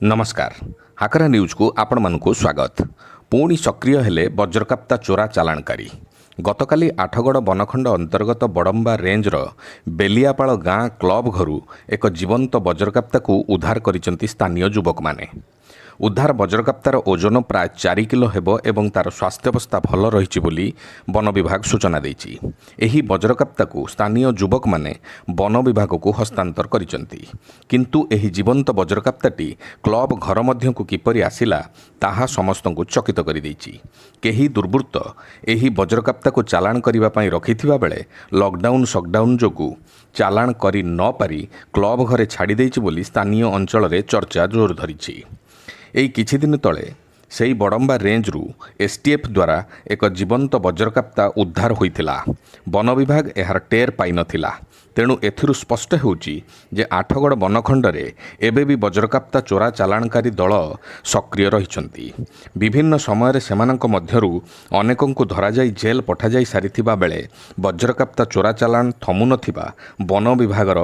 ନମସ୍କାର, ହାକରା ନ୍ୟୁଜ୍କୁ ଆପଣମାନଙ୍କୁ ସ୍ୱାଗତ। ପୁଣି ସକ୍ରିୟ ହେଲେ ବଜ୍ରକାପ୍ତା ଚୋରା ଚାଲାଣକାରୀ। ଗତକାଲି ଆଠଗଡ଼ ବନଖଣ୍ଡ ଅନ୍ତର୍ଗତ ବଡ଼ମ୍ବା ରେଞ୍ଜର ବେଲିଆପାଳ ଗାଁ କ୍ଲବ ଘରୁ ଏକ ଜୀବନ୍ତ ବଜ୍ରକାପ୍ତାକୁ ଉଦ୍ଧାର କରିଛନ୍ତି ସ୍ଥାନୀୟ ଯୁବକମାନେ। ଉଦ୍ଧାର ବଜ୍ରକାପ୍ତାର ଓଜନ ପ୍ରାୟ 4 କିଲୋ ହେବ ଏବଂ ତା'ର ସ୍ୱାସ୍ଥ୍ୟାବସ୍ଥା ଭଲ ରହିଛି ବୋଲି ବନ ବିଭାଗ ସୂଚନା ଦେଇଛି। ଏହି ବଜ୍ରକାପ୍ତାକୁ ସ୍ଥାନୀୟ ଯୁବକମାନେ ବନ ବିଭାଗକୁ ହସ୍ତାନ୍ତର କରିଛନ୍ତି। କିନ୍ତୁ ଏହି ଜୀବନ୍ତ ବଜ୍ରକାପ୍ତାଟି କ୍ଲବ ଘର ମଧ୍ୟକୁ କିପରି ଆସିଲା, ତାହା ସମସ୍ତଙ୍କୁ ଚକିତ କରିଦେଇଛି। କେହି ଦୁର୍ବୃତ୍ତ ଏହି ବଜ୍ରକାପ୍ତାକୁ ଚାଲାଣ କରିବା ପାଇଁ ରଖିଥିବା ବେଳେ ଲକଡାଉନ୍ ସଟଡାଉନ୍ ଯୋଗୁଁ ଚାଲାଣ କରି ନ ପାରି କ୍ଲବ ଘରେ ଛାଡ଼ି ଦେଇଛି ବୋଲି ସ୍ଥାନୀୟ ଅଞ୍ଚଳରେ ଚର୍ଚ୍ଚା ଜୋର ଧରିଛି। ଏଇ କିଛି ଦିନ ତଳେ ସେଇ ବଡ଼ମ୍ବା ରେଞ୍ଜରୁ ଏସ୍ଟିଏଫ୍ ଦ୍ୱାରା ଏକ ଜୀବନ୍ତ ବଜ୍ରକାପ୍ତା ଉଦ୍ଧାର ହୋଇଥିଲା। ବନ ବିଭାଗ ଏହାର ଟେର୍ ପାଇନଥିଲା। ତେଣୁ ଏଥିରୁ ସ୍ପଷ୍ଟ ହେଉଛି ଯେ ଆଠଗଡ଼ ବନଖଣ୍ଡରେ ଏବେ ବି ବଜ୍ରକାପ୍ତା ଚୋରା ଚାଲାଣକାରୀ ଦଳ ସକ୍ରିୟ ରହିଛନ୍ତି। ବିଭିନ୍ନ ସମୟରେ ସେମାନଙ୍କ ମଧ୍ୟରୁ ଅନେକଙ୍କୁ ଧରାଯାଇ ଜେଲ୍ ପଠାଯାଇ ସାରିଥିବା ବେଳେ ବଜ୍ରକାପ୍ତା ଚୋରା ଚାଲାଣ ଥମୁନଥିବା ବନ ବିଭାଗର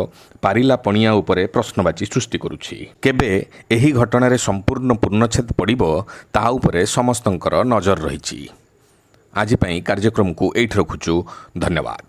ପାରିଲା ପଣିଆ ଉପରେ ପ୍ରଶ୍ନବାଚୀ ସୃଷ୍ଟି କରୁଛି। କେବେ ଏହି ଘଟଣାରେ ସମ୍ପୂର୍ଣ୍ଣ ପୂର୍ଣ୍ଣଚ୍ଛେଦ ପଡ଼ିବ, ତା ଉପରେ ସମସ୍ତଙ୍କର ନଜର ରହିଛି। ଆଜି ପାଇଁ କାର୍ଯ୍ୟକ୍ରମକୁ ଏଇଠି ରଖୁଛୁ। ଧନ୍ୟବାଦ।